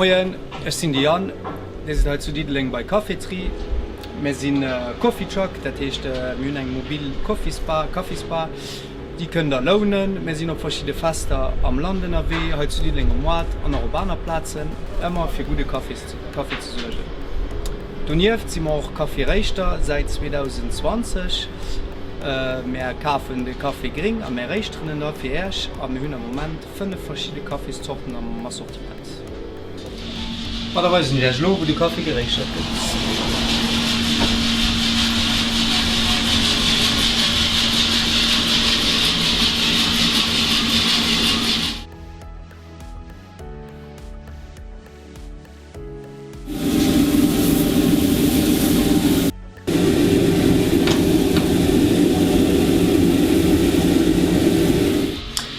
Moien, ech sinn de Yann, Dir sidd hei zu Diddeleng bei Cafétri. Mir sinn Coffee Truck, dat heescht mir hunn eng mobil Coffeesbar, Kaffisbar, déi kënnt der lounen. Mir sinn op verschidde Fester am Land ënnerwee, hei zu Diddeleng um Moart an och op aner Plazen, ëmmer fir gudde Kaffi ze suergen. Donieft si mer och Kaffiréischter säit 2020. Mär kafen de Kaffi gréng a mär réischteren en da fir Äerch a mir hunn am Moment 5 verschidde Kaffiszorten am Assortiment. Ma da weisen ech Iech elo wou de Kaffi geréischtert gëtt.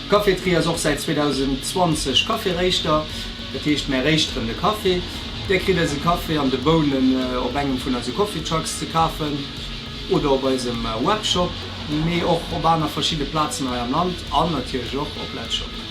Cafétri ass och säit 2020 Kaffiréischter, dat heescht mär réischteren de Kaffi. Där kritt eise Kaffi an de Bounen op engem vun eise Coffee Trucks ze kafen oder op eisem Webshop, mee och op aner verschidde Plazen hei am Land an natierlech och op Letzshop.